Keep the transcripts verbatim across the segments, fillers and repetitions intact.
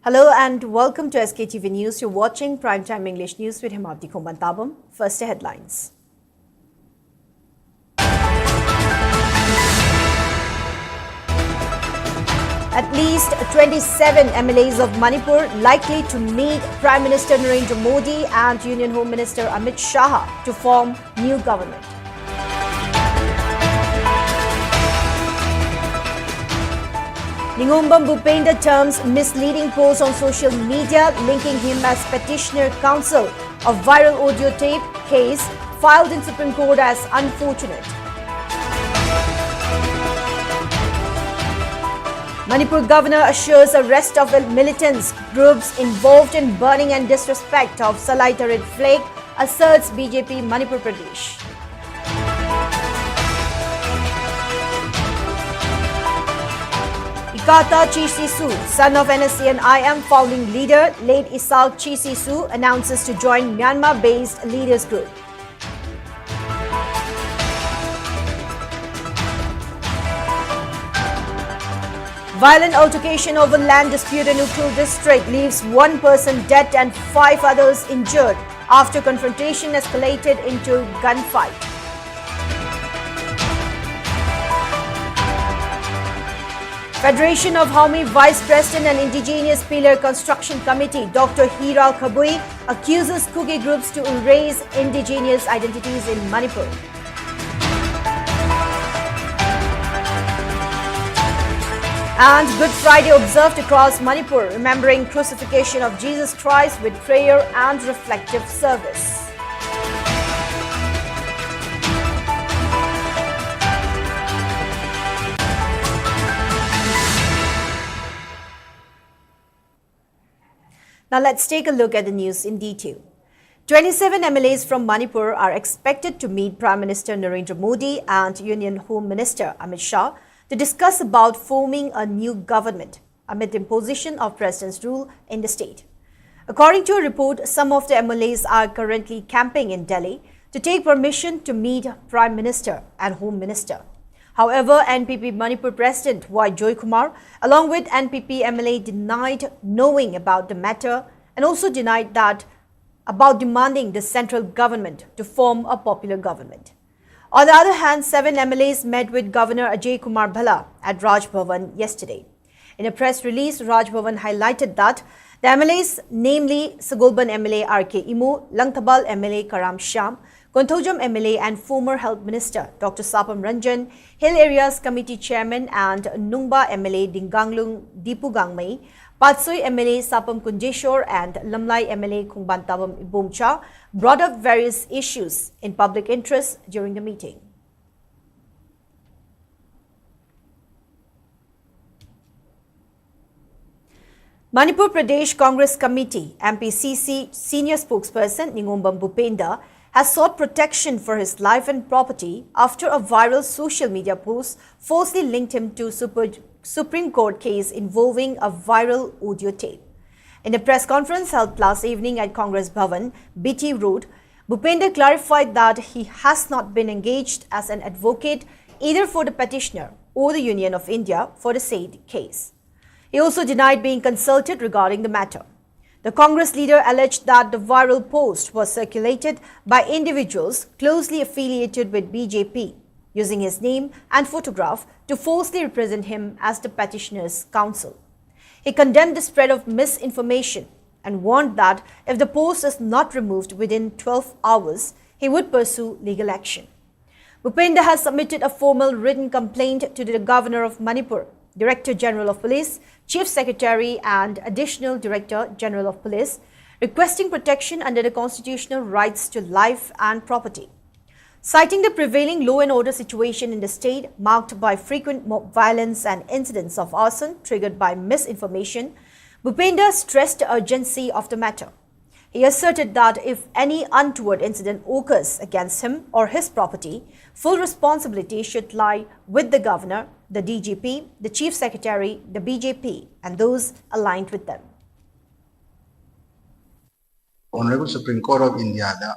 Hello and welcome to S K T V News. You're watching Primetime English News with Hemati Khombantabam. First, the headlines. At least twenty-seven M L As of Manipur likely to meet Prime Minister Narendra Modi and Union Home Minister Amit Shah to form new government. Ningambam Bhupender terms misleading post on social media linking him as petitioner counsel of viral audio tape case filed in Supreme Court as unfortunate. Manipur governor assures arrest of militants, groups involved in burning and disrespect of Salai Tarit flag, asserts B J P Manipur Pradesh. Ikata Chisisu, son of N S C N I M founding leader, late Isaac Chisisu, announces to join Myanmar-based leaders group. Violent altercation over land dispute in Ukhrul district leaves one person dead and five others injured after confrontation escalated into gunfight. Federation of Haumi Vice President and Indigenous Pillar Construction Committee Doctor Hira Khabui accuses Kuki groups to erase indigenous identities in Manipur. And Good Friday observed across Manipur, remembering crucifixion of Jesus Christ with prayer and reflective service. Now let's take a look at the news in detail. Twenty-seven M L As from Manipur are expected to meet Prime Minister Narendra Modi and Union Home Minister Amit Shah to discuss about forming a new government amid imposition of President's rule in the state. According to a report, some of the M L As are currently camping in Delhi to take permission to meet Prime Minister and Home Minister. However, N P P Manipur President Y Joykumar, along with N P P M L A, denied knowing about the matter and also denied that about demanding the central government to form a popular government. On the other hand, seven M L As met with Governor Ajay Kumar Bhalla at Raj Bhavan yesterday. In a press release, Raj Bhavan highlighted that the M L As, namely Sagolband M L A R K Imo, Langthabal M L A Karam Shyam, Konthoujam M L A and former Health Minister Doctor Sapam Ranjan, Hill Areas Committee Chairman and Nungba M L A Dinganglung Dipu Gangmei, Patsoi M L A Sapam Kunjeshwar and Lamlai M L A Khungban Tabam Ibomcha brought up various issues in public interest during the meeting. Manipur Pradesh Congress Committee, M P C C, senior spokesperson Ningombam Bhupender has sought protection for his life and property after a viral social media post falsely linked him to Super, Supreme Court case involving a viral audio tape. In a press conference held last evening at Congress Bhavan, B T Road, Bhupender clarified that he has not been engaged as an advocate either for the petitioner or the Union of India for the said case. He also denied being consulted regarding the matter. The Congress leader alleged that the viral post was circulated by individuals closely affiliated with B J P, using his name and photograph to falsely represent him as the petitioner's counsel. He condemned the spread of misinformation and warned that if the post is not removed within twelve hours, he would pursue legal action. Bhupender has submitted a formal written complaint to the Governor of Manipur, Director General of Police, Chief Secretary, and Additional Director General of Police, requesting protection under the constitutional rights to life and property. Citing the prevailing law and order situation in the state, marked by frequent mob violence and incidents of arson triggered by misinformation, Bhupender stressed the urgency of the matter. He asserted that if any untoward incident occurs against him or his property, full responsibility should lie with the governor, the D G P, the chief secretary, the B J P, and those aligned with them. Honorable Supreme Court of India ꯗ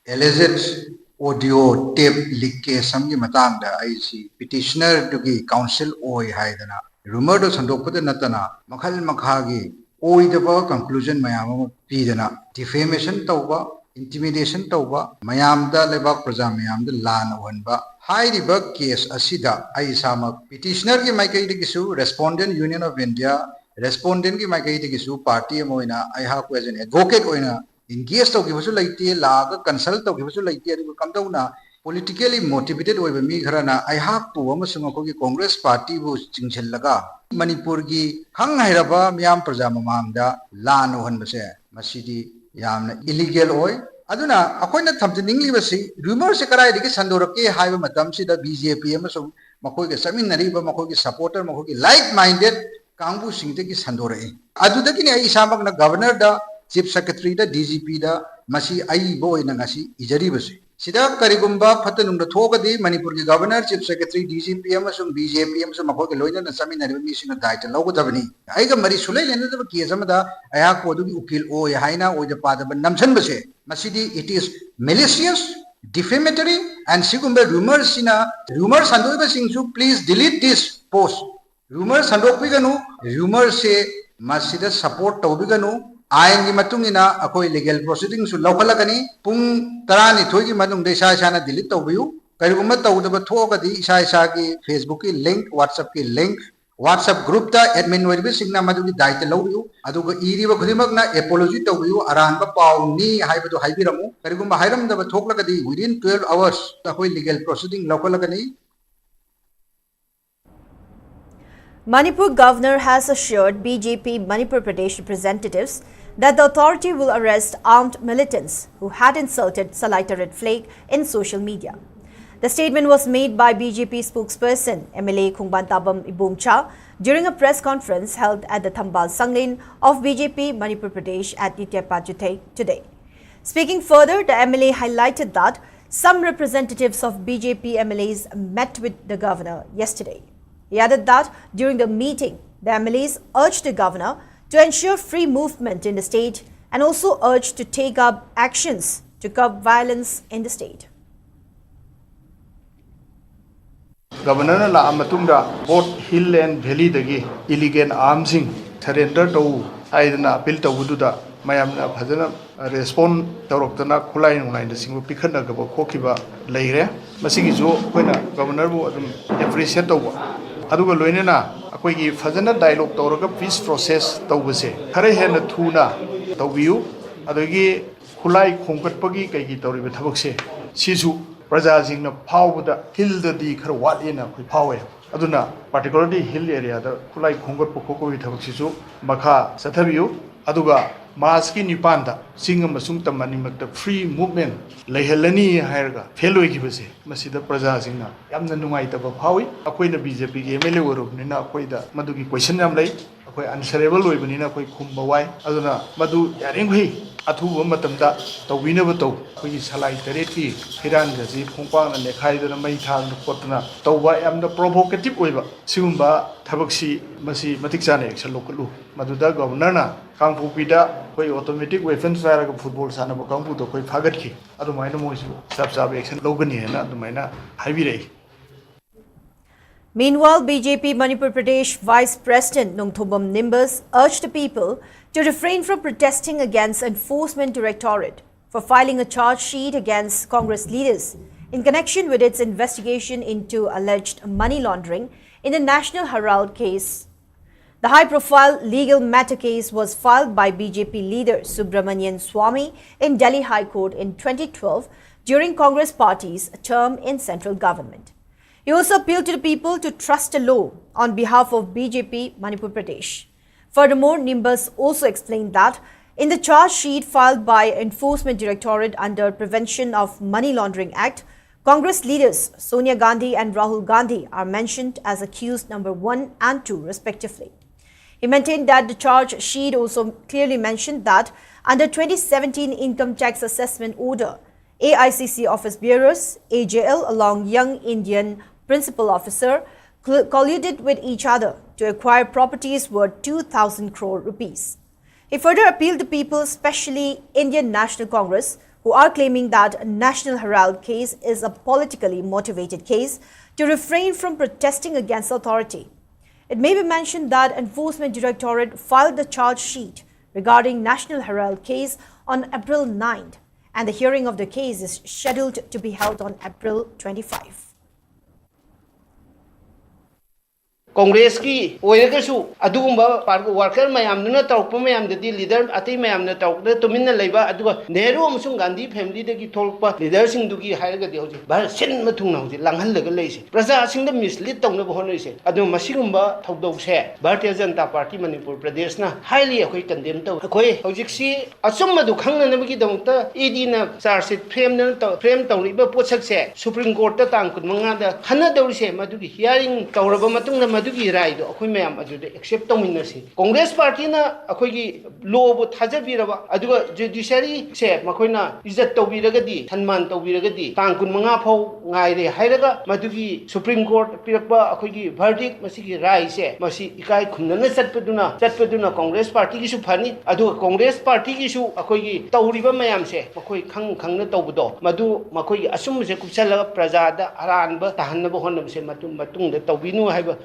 alleged audio tape leakage ꯑꯃꯒꯤ ꯃꯇꯥꯡꯗ ꯑꯩꯁꯤ ꯄꯤꯇꯤꯁꯅꯔꯗꯨꯒꯤ council ꯑꯣꯏ ꯍꯥꯏꯗꯅ ꯔꯨꯃꯔꯗꯣ ꯁꯟꯗꯣꯛꯄꯗ ꯅꯠꯇꯅ ꯃꯈꯜ ꯃꯈꯥꯒꯤ ꯑꯣꯏꯗꯕ ꯀꯟꯀ꯭ꯂꯨꯖꯟ ꯃꯌꯥꯝ ꯑꯃ ꯄꯤꯗꯅ ꯗꯤꯐꯦꯃꯦꯁꯟ ꯇꯧꯕ, ꯏꯟꯇꯤꯃꯤꯗꯦꯁꯟ ꯇꯧꯕ, ꯃꯌꯥꯝꯗ, ꯂꯩꯕꯥꯛ ꯄ꯭ꯔꯖꯥ ꯃꯌꯥꯝꯗ ꯂꯥꯟꯅ ꯎꯍꯟꯕ, ꯍꯥꯏꯔꯤꯕ ꯀꯦꯁ ꯑꯁꯤꯗ ꯑꯩ ꯏꯁꯥꯃꯛ ꯄꯤꯇꯤꯁꯅꯔꯒꯤ ꯃꯥꯏꯀꯩꯗꯒꯤꯁꯨ, ꯔꯦꯁꯄꯣꯟꯗꯦꯟ ꯌꯨꯅꯤꯌꯟ ꯑꯣꯐ ꯏꯟꯗꯤꯌꯥ, ꯔꯦꯁꯄꯣꯟꯗꯦꯟꯒꯤ ꯃꯥꯏꯀꯩꯗꯒꯤꯁꯨ ꯄꯥꯔꯇꯤ ꯑꯃ ꯑꯣꯏꯅ ꯑꯩꯍꯥꯛꯄꯨ as an advocate ꯑꯣꯏꯅ ꯏꯟꯒꯦꯖ ꯇꯧꯈꯤꯕꯁꯨ ꯂꯩꯇꯦ, ꯂꯥꯛꯑꯒ ꯀꯟꯁꯜ ꯇꯧꯈꯤꯕꯁꯨ ꯂꯩꯇꯦ꯫ ꯑꯗꯨꯒ ꯀꯝꯗꯧꯅ ꯄꯣꯂꯤꯇꯤꯀꯦꯂꯤ ꯃꯣꯇꯤꯚꯦꯇꯦꯠ ꯑꯣꯏꯕ ꯃꯤ ꯈꯔꯅ ꯑꯩꯍꯥꯛꯄꯨ ꯑꯃꯁꯨꯡ ꯑꯩꯈꯣꯏꯒꯤ ꯀꯣꯡꯒ꯭ꯔꯦꯁ ꯄꯥꯔꯇꯤꯕꯨ ꯆꯤꯡꯁꯤꯜꯂꯒ ꯃꯅꯤꯄꯨꯔꯒꯤ ꯈꯪ ꯍꯩꯔꯕ ꯃꯤꯌꯥꯝ ꯄ꯭ꯔꯖꯥ ꯃꯃꯥꯡꯗ ꯂꯥꯟ ꯎꯍꯟꯕꯁꯦ, ꯃꯁꯤꯗꯤ ꯌꯥꯝꯅ ꯏꯂꯤꯒꯦꯜ ꯑꯣꯏ꯫ ꯑꯗꯨꯅ ꯑꯩꯈꯣꯏꯅ ꯊꯝꯖꯅꯤꯡꯂꯤꯕꯁꯤ, ꯔꯨꯃꯔꯁꯦ ꯀꯗꯥꯏꯗꯒꯤ ꯁꯟꯗꯣꯔꯛꯀꯦ ꯍꯥꯏꯕ ꯃꯇꯝꯁꯤꯗ ꯕꯤ ꯖꯦ ꯄꯤ ꯑꯃꯁꯨꯡ ꯃꯈꯣꯏꯒ ꯆꯠꯃꯤꯟꯅꯔꯤꯕ ꯃꯈꯣꯏꯒꯤ ꯁꯄꯣꯔꯇꯔ, ꯃꯈꯣꯏꯒꯤ ꯂꯥꯏꯛ ꯃꯥꯏꯟꯗꯦꯠ ꯀꯥꯡꯕꯨꯁꯤꯡꯗꯒꯤ ꯁꯟꯗꯣꯔꯛꯏ꯫ ꯑꯗꯨꯗꯒꯤꯅꯤ ꯑꯩ ꯏꯁꯥꯃꯛꯅ ꯒꯚꯔꯅꯔꯗ, ꯆꯤꯐ ꯁꯦꯀ꯭ꯔꯦꯇꯔꯤꯗ, ꯗꯤ ꯖꯤ ꯄꯤꯗ ꯃꯁꯤ ꯑꯏꯕ ꯑꯣꯏꯅ ꯉꯁꯤ ꯏꯖꯔꯤꯕꯁꯤ꯫ ꯁꯤꯗ ꯀꯔꯤꯒꯨꯝꯕ ꯐꯠꯇ ꯅꯨꯡꯗ ꯊꯣꯛꯑꯒꯗꯤ ꯃꯅꯤꯄꯨꯔꯒꯤ governor, chief secretary, D G P ꯑꯃꯁꯨꯡ ꯕꯤ ꯖꯦ ꯄꯤ ꯑꯃꯁꯨꯡ ꯃꯈꯣꯏꯒ ꯂꯣꯏꯅꯅ ꯆꯠꯃꯤꯟꯅꯔꯤꯕ ꯃꯤꯁꯤꯡꯅ ꯗꯥꯏꯇ ꯂꯧꯒꯗꯕꯅꯤ꯫ ꯑꯩꯒ ꯃꯔꯤ ꯁꯨꯂꯩ ꯂꯩꯅꯗꯕ ꯀꯦꯁ ꯑꯃꯗ ꯑꯩꯍꯥꯛꯄꯨ ꯑꯗꯨꯒꯤ ꯎꯀꯤꯜ ꯑꯣꯏ ꯍꯥꯏꯅ ꯑꯣꯏꯗ ꯄꯥꯗꯕ ꯅꯝꯁꯤꯟꯕꯁꯦ, ꯃꯁꯤꯗꯤ it is malicious, defamatory, and ꯁꯤꯒꯨꯝꯕ ꯔꯨꯃꯔꯁꯤꯅ, ꯔꯨꯃꯔ ꯁꯟꯗꯣꯛꯏꯕꯁꯤꯡꯁꯨ please delete this post꯫ ꯔꯨꯃꯔ ꯁꯟꯗꯣꯛꯄꯤꯒꯅꯨ, ꯔꯨꯃꯔꯁꯦ ꯃꯁꯤꯗ ꯁꯄꯣꯔꯠ ꯇꯧꯕꯤꯒꯅꯨ꯫ ꯑꯥꯏꯟꯒꯤ ꯃꯇꯨꯡ ꯏꯟꯅ ꯑꯩꯈꯣꯏ ꯂꯤꯒꯦꯜ ꯄ꯭ꯔꯣꯁꯤꯗꯤꯡꯁꯨ ꯂꯧꯈꯠꯂꯛꯀꯅꯤ꯫ ꯄꯨꯡ ꯇꯔꯥꯅꯤꯊꯣꯏꯒꯤ ꯃꯅꯨꯡꯗ ꯏꯁꯥ ꯏꯁꯥꯅ ꯗꯤꯂꯤꯠ ꯇꯧꯕꯤꯌꯨ꯫ ꯀꯔꯤꯒꯨꯝꯕ ꯇꯧꯗꯕ ꯊꯣꯛꯑꯒꯗꯤ ꯏꯁꯥ ꯏꯁꯥꯒꯤ ꯐꯦꯁꯕꯨꯛꯀꯤ ꯂꯤꯡꯛ, ꯋꯥꯠꯁꯑꯞꯀꯤ ꯂꯤꯡꯛ, ꯋꯥꯠꯁꯑꯞ ꯒ꯭ꯔꯨꯞꯇ ꯑꯦꯗꯃꯤꯟ ꯑꯣꯏꯔꯤꯕꯁꯤꯡꯅ ꯃꯗꯨꯒꯤ ꯗꯥꯏꯇ ꯂꯧꯕꯤꯌꯨ꯫ ꯑꯗꯨꯒ ꯏꯔꯤꯕ ꯈꯨꯗꯤꯡꯃꯛꯅ ꯑꯦꯄꯣꯂꯣꯖꯤ ꯇꯧꯕꯤꯌꯨ, ꯑꯔꯥꯟꯕ ꯄꯥꯎꯅꯤ ꯍꯥꯏꯕꯗꯨ ꯍꯥꯏꯕꯤꯔꯝꯃꯨ꯫ ꯀꯔꯤꯒꯨꯝꯕ ꯍꯥꯏꯔꯝꯗꯕ ꯊꯣꯛꯂꯒꯗꯤ within twelve hours ꯑꯩꯈꯣꯏ legal ꯄ꯭ꯔꯣꯁꯤꯗꯤꯡ ꯂꯧꯈꯠꯂꯒꯅꯤ꯫ Manipur governor has assured B J P Manipur Pradesh representatives that the authority will arrest armed militants who had insulted Salai Tarit flag in social media. The statement was made by B J P spokesperson M L A Khongban Tabam Ibomcha during a press conference held at the Thambal Sanglen of B J P Manipur Pradesh at Nitya Pajuthe today. Speaking further, the M L A highlighted that some representatives of B J P M L As met with the governor yesterday. He added that during the meeting, the M L As urged the governor to ensure free movement in the state and also urged to take up actions to curb violence in the state. ꯒꯕꯔꯅꯔꯅ ꯂꯥꯛꯑ ꯃꯇꯨꯡꯗ both Hill and Valleyꯗꯒꯤ illegal armꯁꯤꯡ surrender ꯇꯧ ꯍꯥꯏꯗꯅ appeal ꯇꯧꯕꯗꯨꯗ ꯃꯌꯥꯝꯅ ꯐꯖꯅ respond ꯇꯧꯔꯛꯇꯅ ꯈꯨꯠꯂꯥꯏ ꯅꯨꯡꯂꯥꯏꯅꯆꯤꯡꯕ ꯄꯤꯈꯠꯅꯕ ꯈꯣꯠꯈꯤꯕ ꯂꯩꯔꯦ꯫ ꯃꯁꯤꯒꯤꯁꯨ ꯑꯩꯈꯣꯏꯅ ꯒꯕꯔꯅꯔꯕꯨ ꯑꯗꯨꯝ appreciate ꯇꯧꯕ꯫ ꯑꯗꯨꯒ ꯂꯣꯏꯅꯅ ꯑꯩꯈꯣꯏꯒꯤ ꯐꯖꯅ dialogue ꯇꯧꯔꯒ peace process ꯇꯧꯕꯁꯦ ꯈꯔ ꯍꯦꯟꯅ ꯊꯨꯅ ꯇꯧꯕꯤꯌꯨ꯫ ꯑꯗꯒꯤ ꯈꯨꯠꯂꯥꯏ ꯈꯣꯝꯒꯠꯄꯒꯤ ꯀꯩꯒꯤ ꯇꯧꯔꯤꯕ ꯊꯕꯛꯁꯦ ꯁꯤꯁꯨ ꯄ꯭ꯔꯖꯥꯁꯤꯡꯅ ꯐꯥꯎꯕꯗ Hillꯗꯗꯤ ꯈꯔ ꯋꯥꯠꯂꯦꯅ ꯑꯩꯈꯣꯏ ꯐꯥꯎꯋꯦ꯫ ꯑꯗꯨꯅ particularly Hill areaꯗ ꯈꯨꯠꯂꯥꯏ ꯈꯣꯝꯒꯠꯄ ꯈꯣꯠꯄꯒꯤ ꯊꯕꯛꯁꯤꯁꯨ ꯃꯈꯥ ꯆꯠꯊꯕꯤꯌꯨ꯫ ꯑꯗꯨꯒ Marchꯀꯤ ꯅꯤꯄꯥꯟꯗ ꯆꯤꯡ ꯑꯃꯁꯨꯡ ꯇꯝ ꯑꯅꯤꯃꯛꯇ free movement ꯂꯩꯍꯜꯂꯅꯤ ꯍꯥꯏꯔꯒ fail ꯑꯣꯏꯈꯤꯕꯁꯦ, ꯃꯁꯤꯗ ꯄ꯭ꯔꯖꯥꯁꯤꯡꯅ ꯌꯥꯝꯅ ꯅꯨꯡꯉꯥꯏꯇꯕ ꯐꯥꯎꯏ꯫ ꯑꯩꯈꯣꯏꯅ BJPꯒꯤ MLA ꯑꯣꯏꯔꯨꯕꯅꯤꯅ ꯑꯩꯈꯣꯏꯗ ꯃꯗꯨꯒꯤ question ꯌꯥꯝ ꯂꯩ꯫ ꯑꯩꯈꯣꯏ answerable ꯑꯣꯏꯕꯅꯤꯅ ꯑꯩꯈꯣꯏ ꯈꯨꯝꯕ ꯋꯥꯏ꯫ ꯑꯗꯨꯅ ꯃꯗꯨ ꯌꯥꯔꯤꯃꯈꯩ ꯑꯊꯨꯕ ꯃꯇꯝꯗ ꯇꯧꯕꯤꯅꯕ ꯇꯧ꯫ ꯑꯩꯈꯣꯏꯒꯤ ꯁꯂꯥꯏ ꯇꯔꯦꯠꯀꯤ ꯐꯤꯔꯥꯟꯒꯁꯤ ꯈꯣꯡꯄꯥꯛꯅ ꯅꯦꯠꯈꯥꯏꯗꯨꯅ ꯃꯩ ꯊꯥꯗꯅ ꯈꯣꯠꯇꯅ ꯇꯧꯕ ꯌꯥꯝꯅ provocative ꯑꯣꯏꯕ ꯁꯤꯒꯨꯝꯕ ꯊꯕꯛꯁꯤ, ꯃꯁꯤ ꯃꯇꯤꯛ ꯆꯥꯅ action ꯂꯧꯈꯠꯂꯨ꯫ ꯃꯗꯨꯗ ꯒꯕꯔꯅꯔꯅ ꯀꯥꯡꯄꯣꯛꯄꯤꯗ ꯑꯩꯈꯣꯏ automatic weapons ꯄꯥꯏꯔꯒ football ꯁꯥꯟꯅꯕ ꯀꯥꯡꯕꯨꯗꯣ ꯑꯩꯈꯣꯏ ꯐꯥꯒꯠꯈꯤ꯫ ꯑꯗꯨꯃꯥꯏꯅ ꯃꯣꯏꯁꯨ ꯆꯞ ꯆꯥꯕ action ꯂꯧꯒꯅꯤ ꯍꯥꯏꯅ ꯑꯗꯨꯃꯥꯏꯅ ꯍꯥꯏꯕꯤꯔꯛꯏ꯫ Meanwhile, BJP Manipur Pradesh Vice President Nongthombam Nimbas urged the people to refrain from protesting against Enforcement Directorate for filing a charge sheet against Congress leaders in connection with its investigation into alleged money laundering in the National Herald case. The high-profile legal matter case was filed by BJP leader Subramanian Swamy in Delhi High Court in twenty twelve during Congress party's term in central government. He also appealed to the people to trust the law on behalf of BJP Manipur Pradesh. Furthermore, Nimbas also explained that in the charge sheet filed by Enforcement Directorate under Prevention of Money Laundering Act, Congress leaders Sonia Gandhi and Rahul Gandhi are mentioned as accused number one and two respectively. He maintained that the charge sheet also clearly mentioned that under twenty seventeen Income Tax Assessment Order, AICC office bearers, AJL, along Young Indian principal officer, cl- colluded with each other to acquire properties worth two thousand crore rupees. He further appealed to people, especially Indian National Congress, who are claiming that National Herald case is a politically motivated case, to refrain from protesting against authority. It may be mentioned that Enforcement Directorate filed the charge sheet regarding National Herald case on April ninth, and the hearing of the case is scheduled to be held on April twenty-five. ꯀꯣꯡꯒ꯭ꯔꯦꯁꯀꯤ ꯑꯣꯏꯔꯒꯁꯨ ꯑꯗꯨꯒꯨꯝꯕ worker ꯃꯌꯥꯝꯗꯨꯅ ꯇꯧꯔꯛꯄ ꯃꯌꯥꯝꯗꯗꯤ leader ꯑꯇꯩ ꯃꯌꯥꯝꯅ ꯇꯧꯔꯛꯄꯗ ꯇꯨꯃꯤꯟꯅ ꯂꯩꯕ, ꯑꯗꯨꯒ ꯅꯦꯍꯔꯨ ꯑꯃꯁꯨꯡ ꯒꯥꯟꯙꯤ ꯐꯦꯃꯤꯂꯤꯗꯒꯤ ꯊꯣꯛꯂꯛꯄ ꯂꯤꯗꯔꯁꯤꯡꯗꯨꯒꯤ ꯍꯥꯏꯔꯒꯗꯤ ꯍꯧꯖꯤꯛ ꯚꯥꯔꯠ ꯁꯤꯟꯕ ꯊꯨꯡꯅ ꯍꯧꯖꯤꯛ ꯂꯥꯡꯍꯜꯂꯒ ꯂꯩꯔꯤꯁꯦ, ꯄ꯭ꯔꯖꯥꯁꯤꯡꯗ ꯃꯤꯁꯂꯤꯗ ꯇꯧꯅꯕ ꯍꯣꯠꯅꯔꯤꯁꯦ꯫ ꯑꯗꯨ ꯃꯁꯤꯒꯨꯝꯕ ꯊꯧꯗꯧꯁꯦ ꯚꯥꯔꯇꯤꯌ ꯖꯅꯇꯥ ꯄꯥꯔꯇꯤ ꯃꯅꯤꯄꯨꯔ ꯄ꯭ꯔꯗꯦꯁꯅ highly ꯑꯩꯈꯣꯏ ꯀꯟꯗꯦꯝ ꯇꯧꯏ꯫ ꯑꯩꯈꯣꯏ ꯍꯧꯖꯤꯛꯁꯤ ꯑꯆꯨꯝꯕꯗꯨ ꯈꯪꯅꯅꯕꯒꯤꯗꯃꯛꯇ ꯏ ꯗꯤꯅ ꯆꯥꯔꯖ ꯁꯤꯠ ꯐ꯭ꯔꯦꯝ ꯇꯧꯔꯤꯕ ꯄꯣꯠꯁꯛꯁꯦ ꯁꯨꯄ꯭ꯔꯤꯝ ꯀꯣꯔꯠꯇ ꯇꯥꯡ ꯀꯨꯟꯃꯉꯥꯗ ꯈꯟꯅꯗꯧꯔꯤꯁꯦ, ꯃꯗꯨꯒꯤ ꯍꯤꯌꯥꯔꯤꯡ ꯇꯧꯔꯕ ꯃꯇꯨꯡꯗ ꯃꯗꯨꯒꯤ ꯔꯥꯏꯗꯣ ꯑꯩꯈꯣꯏ ꯃꯌꯥꯝ ꯑꯗꯨꯗ ꯑꯦꯛꯁꯦꯞ ꯇꯧꯃꯤꯟꯅꯁꯤ꯫ ꯀꯣꯡꯒ꯭ꯔꯦꯁ ꯄꯥꯔꯇꯤꯅ ꯑꯩꯈꯣꯏꯒꯤ ꯂꯣꯕꯨ ꯊꯥꯖꯕꯤꯔꯕ, ꯑꯗꯨꯒ ꯖꯨꯗꯤꯁꯔꯤꯁꯦ ꯃꯈꯣꯏꯅ ꯏꯖꯠ ꯇꯧꯕꯤꯔꯒꯗꯤ, ꯁꯟꯃꯥꯟ ꯇꯧꯕꯤꯔꯒꯗꯤ, ꯇꯥꯡ ꯀꯨꯟꯃꯉꯥ ꯐꯥꯎ ꯉꯥꯏꯔꯦ ꯍꯥꯏꯔꯒ ꯃꯗꯨꯒꯤ ꯁꯨꯄ꯭ꯔꯤꯝ ꯀꯣꯔꯠ ꯄꯤꯔꯛꯄ ꯑꯩꯈꯣꯏꯒꯤ ꯚꯔꯗꯤꯛ, ꯃꯁꯤꯒꯤ ꯔꯥꯏꯁꯦ, ꯃꯁꯤ ꯏꯀꯥꯏ ꯈꯨꯝꯅꯅ ꯆꯠꯄꯗꯨꯅ, ꯆꯠꯄꯗꯨꯅ ꯀꯣꯡꯒ꯭ꯔꯦꯁ ꯄꯥꯔꯇꯤꯒꯤꯁꯨ ꯐꯅꯤ, ꯑꯗꯨꯒ ꯀꯣꯡꯒ꯭ꯔꯦꯁ ꯄꯥꯔꯇꯤꯒꯤꯁꯨ ꯑꯩꯈꯣꯏꯒꯤ ꯇꯧꯔꯤꯕ ꯃꯌꯥꯝꯁꯦ ꯃꯈꯣꯏ ꯈꯪ ꯈꯪꯅ ꯇꯧꯕꯗꯣ, ꯃꯗꯨ ꯃꯈꯣꯏꯒꯤ ꯑꯆꯨꯝꯕꯁꯦ ꯀꯨꯞꯁꯜꯂꯒ ꯄ꯭ꯔꯖꯥꯗ ꯑꯔꯥꯟꯕ ꯇꯥꯍꯟꯅꯕ ꯍꯣꯠꯅꯕꯁꯦ ꯃꯇꯨꯡ ꯃꯇꯨꯡꯗ ꯇꯧꯕꯤꯅꯨ ꯍꯥꯏꯕ꯫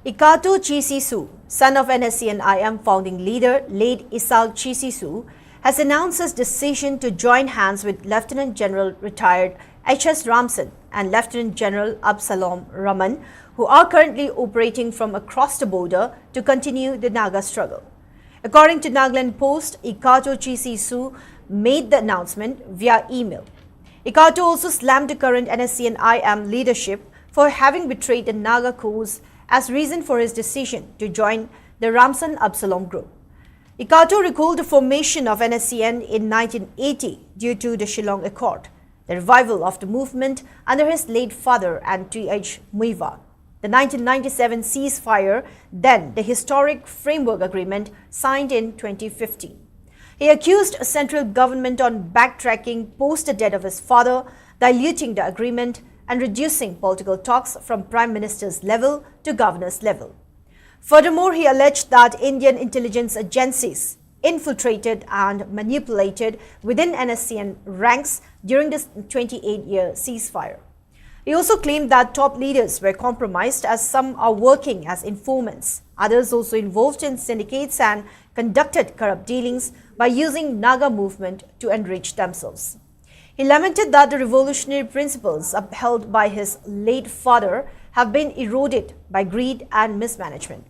Ikato Chi Sisu, son of N S C N I M founding leader late Isal Chi Sisu, has announced his decision to join hands with Lieutenant General retired H S Ramsan and Lieutenant General Absalom Raman, who are currently operating from across the border to continue the Naga struggle. According to Nagaland Post, Ikato Chi Sisu made the announcement via email. Ikato also slammed the current N S C N I M leadership for having betrayed the Naga cause as reason for his decision to join the Ramsan Absalom group. Ikato recalled the formation of N S C N in nineteen eighty due to the Shillong Accord, the revival of the movement under his late father and T H Muivah, the nineteen ninety-seven ceasefire, then the historic framework agreement signed in twenty fifteen. He accused central government on backtracking post the death of his father, diluting the agreement and reducing political talks from prime minister's level to governor's level. Furthermore, he alleged that Indian intelligence agencies infiltrated and manipulated within N S C N ranks during this twenty-eight-year ceasefire. He also claimed that top leaders were compromised, as some are working as informants, others also involved in syndicates and conducted corrupt dealings by using Naga movement to enrich themselves. He lamented that the revolutionary principles upheld by his late father have been eroded by greed and mismanagement.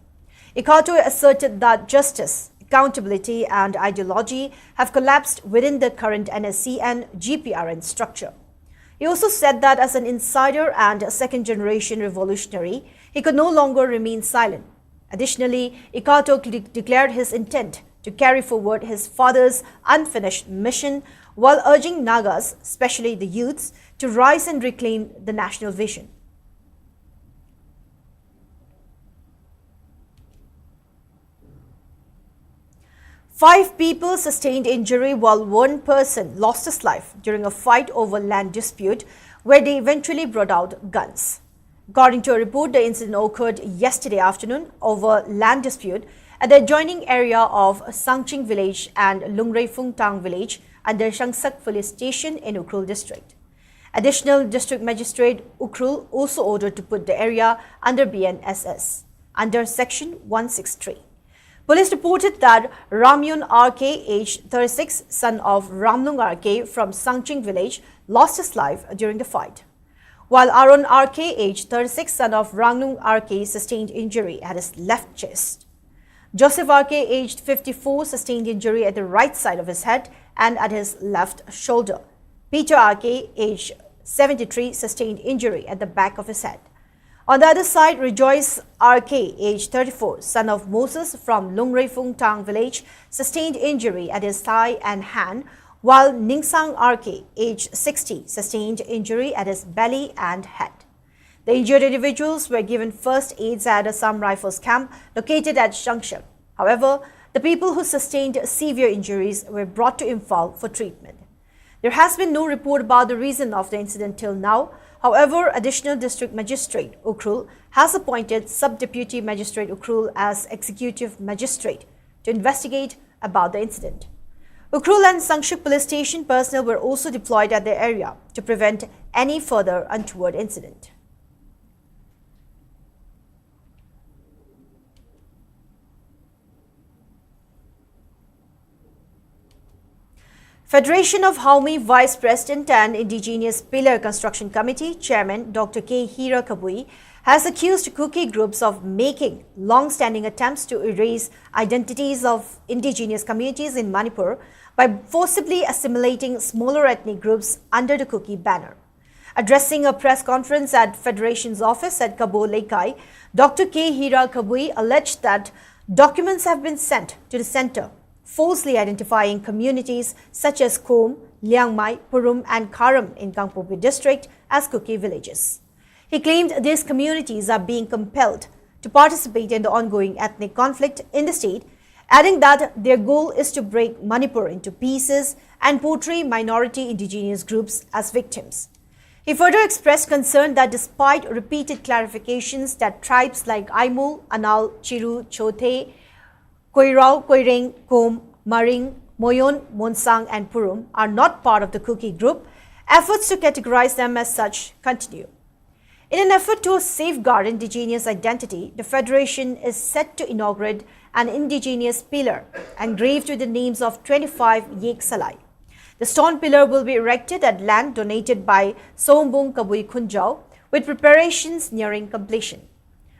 Ikato asserted that justice, accountability, and ideology have collapsed within the current N S C N G P R N structure. He also said that as an insider and a second generation revolutionary, he could no longer remain silent. Additionally, Ikato cl- declared his intent to carry forward his father's unfinished mission while urging Nagas, especially the youths, to rise and reclaim the national vision. Five people sustained injury while one person lost his life during a fight over land dispute where they eventually brought out guns. According to a report, the incident occurred yesterday afternoon over land dispute at the adjoining area of Sangching village and Lungreifung Tang village under Shangsak police station in Ukhrul district. Additional District Magistrate Ukhrul also ordered to put the area under B N S S, under Section one six three. Police reported that Ramyun R K, age thirty-six, son of Ramlung R K from Sangching village, lost his life during the fight, while Aaron R K, age thirty-six, son of Ranglung R K, sustained injury at his left chest. Joseph R K, aged fifty-four, sustained injury at the right side of his head and at his left shoulder. Peter R K, aged seventy-three, sustained injury at the back of his head. On the other side, Rejoice R K, aged thirty-four, son of Moses from Lungreifung Tang village, sustained injury at his thigh and hand, while Ningsang R K, aged sixty, sustained injury at his belly and head. The injured individuals were given first aids at Assam Rifles camp located at Shangshak. However, the people who sustained severe injuries were brought to Imphal for treatment. There has been no report about the reason of the incident till now. However, Additional District Magistrate Ukhrul has appointed Sub Deputy Magistrate Ukhrul as Executive Magistrate to investigate about the incident. Ukhrul and Sangshuk police station personnel were also deployed at the area to prevent any further untoward incident. Federation of Haumi Vice President and Indigenous Pillar Construction Committee Chairman Doctor K Hira Kabui has accused Kuki groups of making long-standing attempts to erase identities of indigenous communities in Manipur by forcibly assimilating smaller ethnic groups under the Kuki banner. Addressing a press conference at Federation's office at Kabo Leikai, Doctor K Hira Kabui alleged that documents have been sent to the center, falsely identifying communities such as Kom, Liangmai, Purum, and Karam in Kangpokpi district as Kuki villages. He claimed these communities are being compelled to participate in the ongoing ethnic conflict in the state, adding that their goal is to break Manipur into pieces and portray minority indigenous groups as victims. He further expressed concern that despite repeated clarifications that tribes like Aimol, Anal, Chiru, Chothe, Koirao, Koireng, Kom, Maring, Moyon, Monsang, and Purum are not part of the Kuki group, efforts to categorize them as such continue. In an effort to safeguard indigenous identity, the Federation is set to inaugurate an indigenous pillar engraved with the names of twenty-five Yek Salai. The stone pillar will be erected at land donated by Sombung Kabui Khunjao, with preparations nearing completion.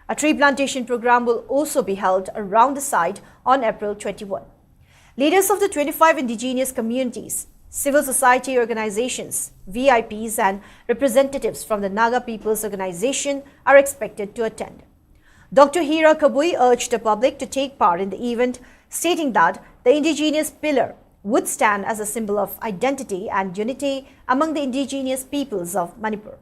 A tree plantation program will also be held around the site on April twenty-one. Leaders of the twenty-five indigenous communities, civil society organizations, V I Ps, and representatives from the Naga People's Organization are expected to attend. Doctor Hira Kabui urged the public to take part in the event, stating that the indigenous pillar would stand as a symbol of identity and unity among the indigenous peoples of Manipur.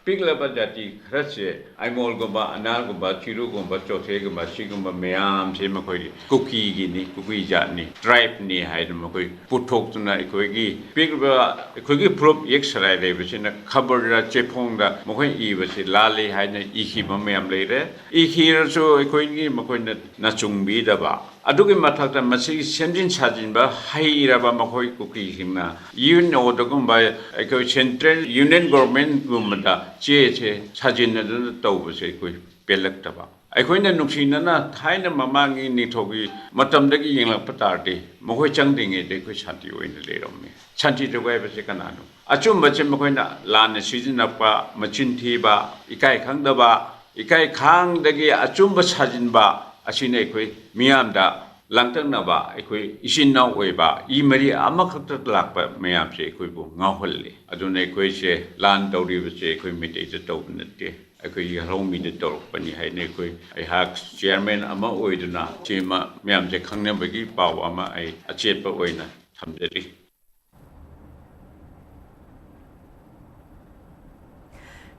ꯄꯤꯛꯂꯕ ꯖꯥꯇꯤ ꯈꯔꯁꯦ ꯑꯥꯏꯃꯣꯜꯒꯨꯝꯕ, ꯑꯅꯥꯜꯒꯨꯝꯕ, ꯆꯤꯔꯨꯒꯨꯝꯕ, ꯆꯣꯊꯦꯒꯨꯝꯕ, ꯁꯤꯒꯨꯝꯕ ꯃꯌꯥꯝꯁꯦ ꯃꯈꯣꯏ ꯀꯨꯀꯤꯒꯤꯅꯤ, ꯀꯨꯀꯤ ꯖꯥꯠꯅꯤ, ꯇ꯭ꯔꯥꯏꯕꯅꯤ ꯍꯥꯏꯅ ꯃꯈꯣꯏ ꯄꯨꯊꯣꯛꯇꯨꯅ ꯑꯩꯈꯣꯏꯒꯤ ꯄꯤꯛꯂꯤꯕ ꯑꯩꯈꯣꯏꯒꯤ ꯐꯨꯔꯨꯞ ꯌꯦꯛ ꯁꯂꯥꯏ ꯂꯩꯕꯁꯤꯅ ꯈꯕꯔꯗ, ꯆꯦꯐꯣꯡꯗ ꯃꯈꯣꯏ ꯏꯕꯁꯤ ꯂꯥꯜꯂꯤ ꯍꯥꯏꯅ ꯏꯈꯤꯕ ꯃꯌꯥꯝ ꯂꯩꯔꯦ꯫ ꯏꯈꯤꯔꯁꯨ ꯑꯩꯈꯣꯏꯒꯤ ꯃꯈꯣꯏꯅ ꯅꯆꯨꯡꯕꯤꯗꯕ, ꯑꯗꯨꯒꯤ ꯃꯊꯛꯇ ꯃꯁꯤꯒꯤ ꯁꯦꯝꯖꯤꯟ ꯁꯥꯖꯤꯟꯕ ꯍꯩꯔꯕ ꯃꯈꯣꯏ ꯀꯨꯀꯤꯁꯤꯡꯅ ꯌꯨ ꯑꯦꯟ ꯑꯣꯗꯒꯨꯝꯕ, ꯑꯩꯈꯣꯏ ꯁꯦꯟꯇ꯭ꯔꯦꯜ ꯌꯨꯅꯤꯌꯟ ꯒꯣꯚꯔꯟꯃꯦꯟꯠꯒꯨꯝꯕꯗ ꯆꯦꯁꯦ ꯁꯥꯖꯤꯟꯅꯗꯨꯅ ꯇꯧꯕꯁꯦ ꯑꯩꯈꯣꯏ ꯄꯦꯜꯂꯛꯇꯕ꯫ ꯑꯩꯈꯣꯏꯅ ꯅꯨꯡꯁꯤꯅꯅ ꯊꯥꯏꯅ ꯃꯃꯥꯡꯒꯤ ꯅꯤꯡꯊꯧꯒꯤ ꯃꯇꯝꯗꯒꯤ ꯌꯦꯡꯂꯛꯄ ꯇꯥꯔꯗꯤ, ꯃꯈꯣꯏ ꯆꯪꯗ꯭ꯔꯤꯉꯩꯗ ꯑꯩꯈꯣꯏ ꯁꯥꯟꯇꯤ ꯑꯣꯏꯅ ꯂꯩꯔꯝꯃꯤ꯫ ꯁꯥꯟꯇꯤ ꯊꯨꯒꯥꯏꯕꯁꯦ ꯀꯅꯥꯅꯣ? ꯑꯆꯨꯝꯕꯁꯦ ꯃꯈꯣꯏꯅ ꯂꯥꯟꯅ ꯁꯤꯖꯤꯟꯅꯔꯛꯄ, ꯃꯆꯤꯟ ꯊꯤꯕ, ꯏꯀꯥꯏ ꯈꯪꯗꯕ, ꯏꯀꯥꯏ ꯈꯪꯗꯒꯤ ꯑꯆꯨꯝꯕ ꯁꯥꯖꯤꯟꯕ ꯑꯁꯤꯅ ꯑꯩꯈꯣꯏ ꯃꯤꯌꯥꯝꯗ ꯂꯥꯡꯇꯛꯅꯕ, ꯑꯩꯈꯣꯏ ꯏꯆꯤꯟ ꯏꯅꯥꯎ ꯑꯣꯏꯕ, ꯏ ꯃꯔꯤ ꯑꯃꯈꯛꯇ ꯂꯥꯛꯄ ꯃꯌꯥꯝꯁꯦ ꯑꯩꯈꯣꯏꯕꯨ ꯉꯥꯎꯍꯜꯂꯤ꯫ ꯑꯗꯨꯅ ꯑꯩꯈꯣꯏꯁꯦ ꯂꯥꯟ ꯇꯧꯔꯤꯕꯁꯦ ꯑꯩꯈꯣꯏ ꯃꯩꯇꯩꯗ ꯇꯧꯕ ꯅꯠꯇꯦ, ꯑꯩꯈꯣꯏ ꯌꯥꯂꯧꯃꯤꯗ ꯇꯧꯔꯛꯄꯅꯤ ꯍꯥꯏꯅ ꯑꯩꯈꯣꯏ, ꯑꯩꯍꯥꯛ ꯆꯤꯌꯔꯃꯦꯟ ꯑꯃ ꯑꯣꯏꯗꯨꯅ ꯁꯤꯃ ꯃꯌꯥꯝꯁꯦ ꯈꯪꯅꯕꯒꯤ ꯄꯥꯎ ꯑꯃ ꯑꯩ ꯑꯆꯦꯠꯄ ꯑꯣꯏꯅ ꯊꯝꯖꯔꯤ꯫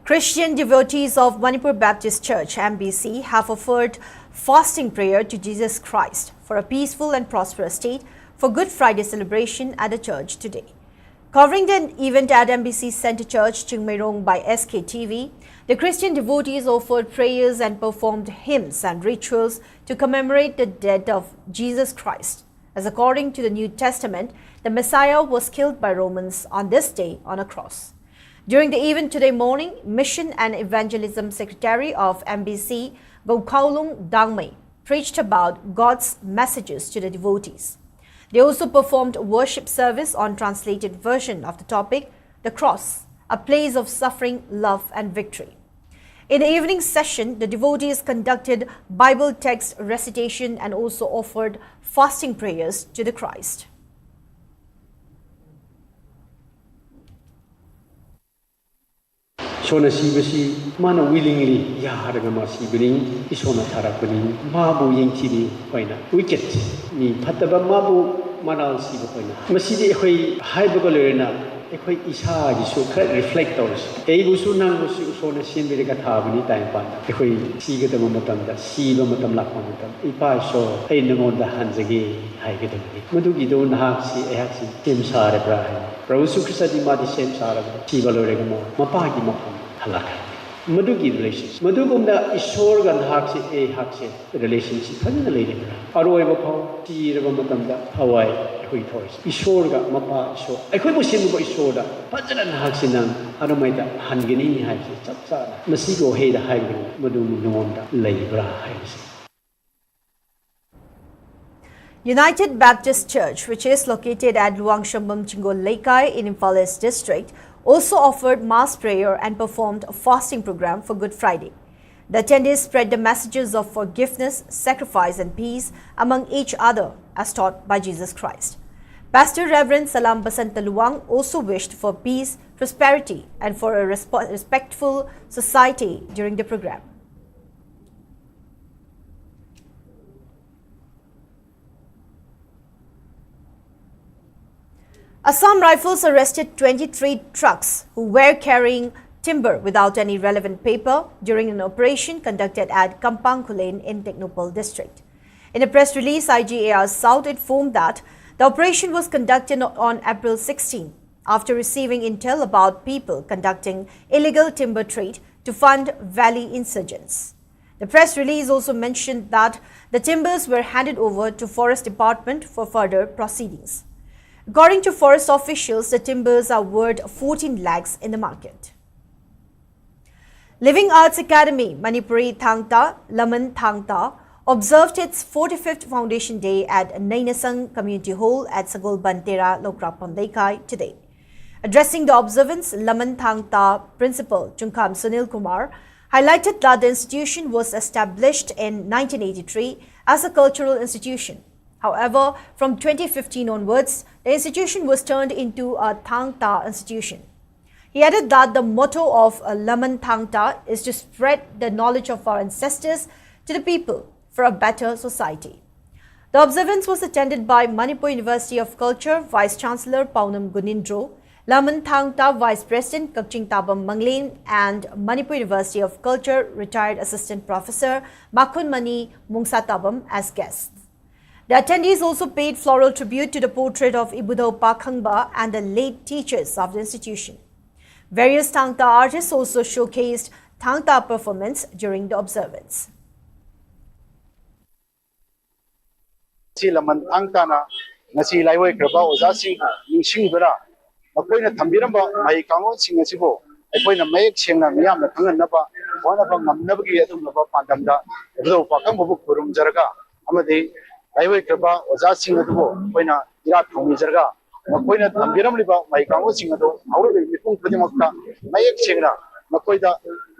Christian devotees of Manipur Baptist Church, M B C, have offered fasting prayer to Jesus Christ for a peaceful and prosperous state for Good Friday celebration at the church today. Covering the event at M B C Center Church, Chingmeirong by S K T V, the Christian devotees offered prayers and performed hymns and rituals to commemorate the death of Jesus Christ. As according to the New Testament, the Messiah was killed by Romans on this day on a cross. During the event today morning, Mission and Evangelism Secretary of M B C, Gokhaolung Dangmei, preached about God's messages to the devotees. They also performed worship service on translated version of the topic, The Cross, a place of suffering, love and victory. In the evening session, the devotees conducted Bible text recitation and also offered fasting prayers to the Christ. ꯏꯁꯣꯔꯅ ꯁꯤꯕꯁꯤ ꯃꯥꯅ willingly ꯌꯥꯔꯒ ꯃꯥ ꯁꯤꯕꯅꯤ꯫ ꯏꯁꯣꯔꯅ ꯊꯥꯔꯛꯄꯅꯤ꯫ ꯃꯥꯕꯨ ꯌꯦꯡꯊꯤꯕꯤ ꯑꯩꯈꯣꯏꯅ wicked, ꯃꯤ ꯐꯠꯇꯕ, ꯃꯥꯕꯨ ꯃꯔꯥꯜ ꯁꯤꯕ ꯑꯩꯈꯣꯏꯅ꯫ ꯃꯁꯤꯗꯤ ꯑꯩꯈꯣꯏ ꯍꯥꯏꯕꯒ ꯂꯣꯏꯅꯅ ꯑꯩꯈꯣꯏ ꯏꯁꯥꯒꯤꯁꯨ ꯈꯔ ꯔꯤꯐ꯭ꯂꯦꯛ ꯇꯧꯔꯁꯤ꯫ ꯑꯩꯕꯨꯁꯨ ꯅꯪꯕꯨꯁꯨ ꯏꯁꯣꯔꯅ ꯁꯦꯝꯕꯤꯔꯒ ꯊꯥꯕꯅꯤ꯫ ꯇꯥꯏꯕꯪꯄꯥꯟꯗ ꯑꯩꯈꯣꯏ ꯁꯤꯒꯗꯕ ꯃꯇꯝꯗ, ꯁꯤꯕ ꯃꯇꯝ ꯂꯥꯛꯄ ꯃꯇꯝꯗ, "ꯏꯄꯥ ꯏꯁꯣꯔ, ꯑꯩ ꯅꯉꯣꯟꯗ ꯍꯟꯖꯒꯦ" ꯍꯥꯏꯒꯗꯕꯅꯤ꯫ ꯃꯗꯨꯒꯤꯗꯣ ꯅꯍꯥꯛꯁꯤ, ꯑꯩꯍꯥꯛꯁꯤ ꯁꯦꯝ ꯁꯥꯔꯕ꯭ꯔꯥ ꯍꯥꯏꯅ꯫ ꯄ꯭ꯔꯚꯨ ꯖꯤꯁꯨ ꯈ꯭ꯔꯤꯁꯇꯗꯤ ꯃꯥꯗꯤ ꯁꯦꯝ ꯁꯥꯔꯕꯅꯤ꯫ ꯁꯤꯕ ꯂꯣꯏꯔꯒ ꯃꯥ ꯃꯄꯥꯒꯤ ꯃꯐꯝ ꯍꯜꯂꯛꯈ꯭ꯔꯦ꯫ ꯃꯗꯨꯒꯤ ꯔꯤꯂꯦꯁꯟꯁꯤꯞ, ꯃꯗꯨꯒꯨꯝꯅ ꯏꯁꯣꯔꯒ ꯅꯍꯥꯛꯁꯦ, ꯑꯩꯍꯥꯛꯁꯦ ꯔꯤꯂꯦꯁꯟꯁꯤꯞ ꯐꯖꯅ ꯂꯩꯔꯤꯕ꯭ꯔꯥ? ꯑꯔꯣꯏꯕ ꯐꯥꯎ ꯁꯤꯔꯕ ꯃꯇꯝꯗ ꯊꯋꯥꯏ ꯑꯩꯈꯣꯏ ꯊꯣꯛꯏꯁꯦ ꯏꯁꯣꯔꯒ, ꯃꯄꯥ ꯏꯁꯣꯔ, ꯑꯩꯈꯣꯏꯕꯨ ꯁꯦꯝꯕꯤꯕ ꯏꯁꯣꯔꯗ ꯐꯖꯅ ꯅꯍꯥꯛꯁꯦ ꯅꯪ ꯑꯗꯨꯃꯥꯏꯅ ꯍꯟꯒꯅꯤ ꯍꯥꯏꯕꯁꯦ ꯆꯞ ꯆꯥꯅ ꯃꯁꯤꯒꯤ ꯋꯥꯍꯩꯗ ꯍꯥꯏꯕꯅꯤ, ꯃꯗꯨ ꯅꯉꯣꯟꯗ ꯂꯩꯕ꯭ꯔꯥ ꯍꯥꯏꯕꯁꯦ꯫ United Baptist Church, which is located at Luang Shambam Chingo Leikai in Imphal East District, also offered mass prayer and performed a fasting program for Good Friday. The attendees spread the messages of forgiveness, sacrifice, and peace among each other as taught by Jesus Christ. Pastor Reverend Salam Basanta Luang also wished for peace, prosperity, and for a resp- respectful society during the program. Assam Rifles arrested twenty-three trucks who were carrying timber without any relevant paper during an operation conducted at Kampang Khullen in Tengnoupal district. In a press release, I G A R South informed that the operation was conducted on April sixteen after receiving intel about people conducting illegal timber trade to fund valley insurgents. The press release also mentioned that the timbers were handed over to Forest Department for further proceedings. According to forest officials, the timbers are worth fourteen lakhs in the market. Living Arts Academy, Manipuri Thangta, Laman Thangta, observed its forty-fifth Foundation Day at Nainasang Community Hall at Sagol Bantera, Lokrapam Leikai today. Addressing the observance, Laman Thangta Principal Chungkham Sunil Kumar highlighted that the institution was established in nineteen eighty-three as a cultural institution. However, from twenty fifteen onwards, the institution was turned into a Thangta institution. He added that the motto of a Laman Thangta is to spread the knowledge of our ancestors to the people for a better society. The observance was attended by Manipur University of Culture Vice Chancellor Paunam Gunindro, Laman Thangta, Vice President Kakching Tabam Manglin, and Manipur University of Culture retired Assistant Professor Makhun Mani Mungsa Tabam as guests. The attendees also paid floral tribute to the portrait of Ibudhou Pakhangba and the late teachers of the institution. Various Thangta artists also showcased Thangta performance during the observance. ꯁꯤ ꯂꯃꯟ ꯊꯥꯡ ꯇꯥꯅ ꯉꯁꯤ ꯂꯥꯏꯑꯣꯏꯈ꯭ꯔꯕ ꯑꯣꯖꯥꯁꯤꯡꯕꯨ ꯅꯤꯡꯁꯤꯡꯗꯨꯅ ꯃꯈꯣꯏꯅ ꯊꯝꯕꯤꯔꯝꯕ ꯃꯍꯩ ꯀꯥꯡꯂꯣꯟꯁꯤꯡ ꯑꯁꯤꯕꯨ ꯑꯩꯈꯣꯏꯅ ꯃꯌꯦꯛ ꯁꯦꯡꯅ ꯃꯤꯌꯥꯝꯅ ꯈꯪꯍꯟꯅꯕ ꯍꯣꯠꯅꯕ ꯉꯝꯅꯕꯒꯤ ꯑꯗꯨꯒꯨꯝꯂꯕ ꯄꯥꯟꯗꯝꯗ ꯏꯕꯨꯙꯧ ꯄꯥꯈꯪꯕꯕꯨ ꯈꯨꯔꯨꯝꯖꯔꯒ ꯑꯃꯗꯤ ꯂꯥꯏꯑꯣꯏꯈ꯭ꯔꯕ ꯑꯣꯖꯥꯁꯤꯡ ꯑꯗꯨꯕꯨ ꯑꯩꯈꯣꯏꯅ ꯏꯔꯥꯠ ꯊꯧꯅꯤꯖꯔꯒ ꯃꯈꯣꯏꯅ ꯊꯝꯕꯤꯔꯝꯂꯤꯕ ꯃꯍꯩ ꯀꯥꯡꯂꯣꯟꯁꯤꯡ ꯑꯗꯨ ꯍꯧꯔꯛꯂꯤꯕ ꯃꯤꯄꯨꯝ ꯈꯨꯗꯤꯡꯃꯛꯇ ꯃꯌꯦꯛ ꯁꯦꯡꯅ ꯃꯈꯣꯏꯗ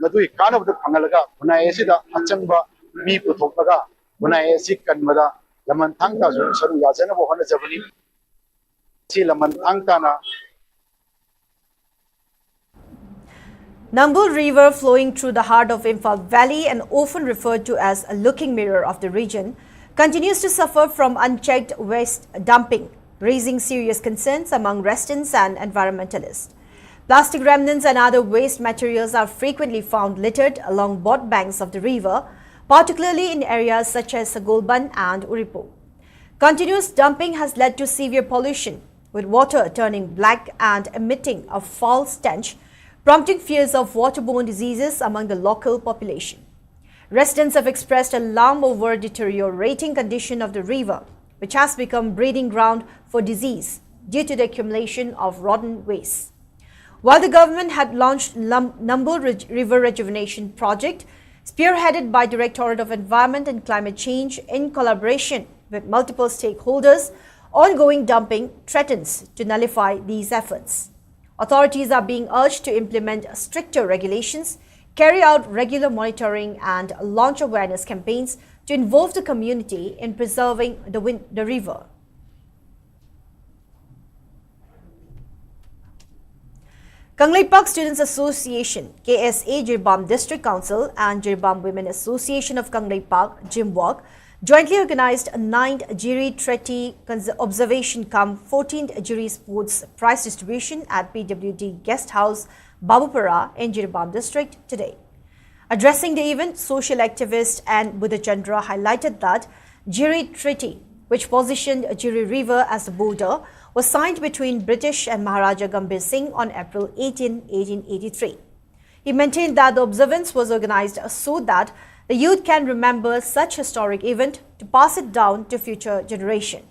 ꯃꯗꯨꯒꯤ ꯀꯥꯟꯅꯕꯗꯨ ꯐꯪꯍꯜꯂꯒ ꯈꯨꯟꯅꯥꯏ ꯑꯁꯤꯗ ꯑꯆꯪꯕ ꯃꯤ ꯄꯨꯊꯣꯛꯂꯒ ꯈꯨꯟꯅꯥꯏ ꯑꯁꯤ ꯀꯟꯕꯗ ꯂꯃꯟ ꯊꯥꯡ ꯇꯥꯁꯨ ꯁꯔꯨꯛ ꯌꯥꯖꯅꯕ ꯍꯣꯠꯅꯖꯕꯅꯤ꯫ ꯁꯤ ꯂꯃꯟ ꯊꯥꯡ ꯇꯥꯅ Nambul River, flowing through the heart of Imphal Valley and often referred to as a looking mirror of the region, continues to suffer from unchecked waste dumping, raising serious concerns among residents and environmentalists. Plastic remnants and other waste materials are frequently found littered along both banks of the river, particularly in areas such as Sagolband and Uripo. Continuous dumping has led to severe pollution, with water turning black and emitting a foul stench, prompting fears of waterborne diseases among the local population. Residents have expressed alarm over deteriorating condition of the river, which has become breeding ground for disease due to the accumulation of rotten waste. While the government had launched Lum- Nambul Ri- River Rejuvenation Project, spearheaded by Directorate of Environment and Climate Change in collaboration with multiple stakeholders, ongoing dumping threatens to nullify these efforts. Authorities are being urged to implement stricter regulations, carry out regular monitoring, and launch awareness campaigns to involve the community in preserving the, win- the river. Kangleipak Students Association, K S A, Jiribam District Council, and Jiribam Women Association of Kangleipak, JIMWOC, Jointly organized ninth Jiri Tretti Cons- Observation cum fourteenth Jiri Sports Prize Distribution at P W D Guest House, Babupara in Jiribam District today. Addressing the event, social activist N Buddhachandra highlighted that Jiri Tretti, which positioned Jiri River as the border, was signed between British and Maharaja Gambhir Singh on April eighteen, eighteen eighty-three. He maintained that the observance was organized so that the youth can remember such historic event to pass it down to future generation.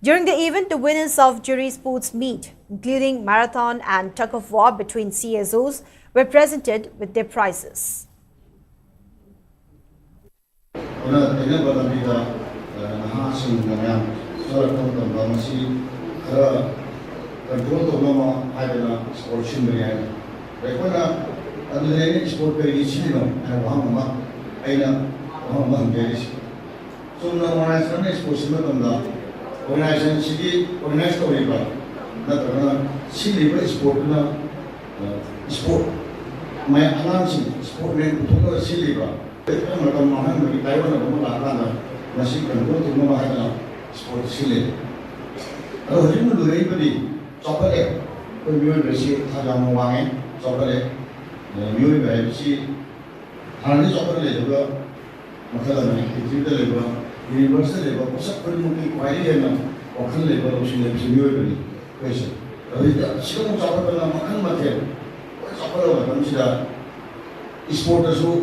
During the event, the winners of Jiri Sports Meet, including marathon and tug of war between C S Os, were presented with their prizes. ꯑꯗꯨꯅ ꯊꯦꯡꯅꯕ ꯂꯝꯕꯤꯗ ꯅꯍꯥꯁꯤꯡꯅ ꯃꯌꯥꯝ ꯆꯠꯂꯛꯄ ꯃꯇꯝꯗ ꯃꯁꯤ ꯈꯔ control ꯇꯧꯅꯕ ꯍꯥꯏꯗꯅ ꯏꯁꯄꯣꯔꯠ ꯁꯤꯟꯕꯅꯤ ꯍꯥꯏꯅ ꯑꯩꯈꯣꯏꯅ ꯑꯗꯨꯗ ꯑꯩꯅ ꯏꯁꯄꯣꯔꯠ ꯀꯔꯤꯒꯤ ꯁꯤꯜꯂꯤꯅꯣ ꯍꯥꯏꯕ ꯋꯥꯍꯪ ꯑꯃ ꯑꯩꯅ ꯋꯥꯍꯪ ꯑꯃ ꯍꯪꯖꯔꯤꯁꯤ꯫ ꯆꯨꯝꯅ ꯑꯣꯔꯒꯅꯥꯏꯖꯦꯁꯟ ꯑꯃꯅ ꯏꯁꯄꯣꯔꯠ ꯁꯤꯟꯕ ꯃꯇꯝꯗ ꯑꯣꯔꯒꯅꯥꯏꯖꯦꯁꯟꯁꯤꯒꯤ ꯑꯣꯔꯒꯅꯥꯏꯖ ꯇꯧꯔꯤꯕ ꯅꯠꯇ꯭ꯔꯒꯅ ꯁꯤꯜꯂꯤꯕ ꯏꯁꯄꯣꯔꯠꯇꯨꯅ ꯏꯁꯄꯣꯔꯠ ꯃꯌꯥꯝ ꯑꯉꯥꯡꯁꯤꯡ ꯏꯁꯄꯣꯔꯠꯃꯦꯟ ꯄꯨꯊꯣꯛꯂꯒ ꯁꯤꯜꯂꯤꯕ ꯃꯇꯝ ꯃꯥꯡꯍꯟꯕꯒꯤ ꯇꯥꯏꯑꯣꯟꯅꯕ ꯑꯃ ꯂꯥꯛꯑꯀꯥꯟꯗ ꯃꯁꯤ ꯀꯟꯇ꯭ꯔꯣꯜ ꯇꯧꯅꯕ ꯍꯥꯏꯗꯅ ꯏꯁꯄꯣꯔꯠ ꯁꯤꯜꯂꯤ꯫ ꯑꯗꯣ ꯍꯧꯖꯤꯛ ꯂꯨꯔꯛꯏꯕꯗꯤ ꯆꯥꯎꯈꯠꯂꯦ꯫ ꯑꯩꯈꯣꯏ ꯃꯤꯑꯣꯏꯕꯁꯤ ꯊꯥꯛ ꯌꯥꯝꯅ ꯋꯥꯡꯉꯦ, ꯆꯥꯎꯈꯠꯂꯦ꯫ ꯃꯤꯑꯣꯏꯕ ꯍꯥꯏꯕꯁꯤ ꯍꯥꯟꯅꯗꯤ ꯆꯥꯎꯈꯠ ꯂꯩꯕꯒ ꯃꯈꯜ ꯑꯃꯅꯤ꯫ ꯄ꯭ꯔꯤꯊꯤꯕꯤꯗ ꯂꯩꯕ ꯌꯨꯅꯤꯚꯔꯁꯇ ꯂꯩꯕ ꯄꯣꯠꯁꯛ ꯈꯨꯗꯤꯡꯃꯛꯀꯤ ꯈ꯭ꯋꯥꯏꯗꯒꯤ ꯍꯦꯟꯅ ꯋꯥꯈꯜ ꯂꯩꯕ ꯂꯧꯁꯤꯡ ꯂꯩꯕꯁꯤ ꯃꯤꯑꯣꯏꯕꯅꯤ ꯑꯩꯈꯣꯏꯁꯦ꯫ ꯑꯗꯨꯗ ꯁꯤꯒꯨꯝꯕ ꯆꯥꯎꯈꯠꯄꯅ ꯃꯈꯜ ꯃꯊꯦꯜ ꯂꯣꯏ ꯆꯥꯎꯈꯠꯂꯕ ꯃꯇꯝꯁꯤꯗ ꯏꯁꯄꯣꯔꯠꯇꯁꯨ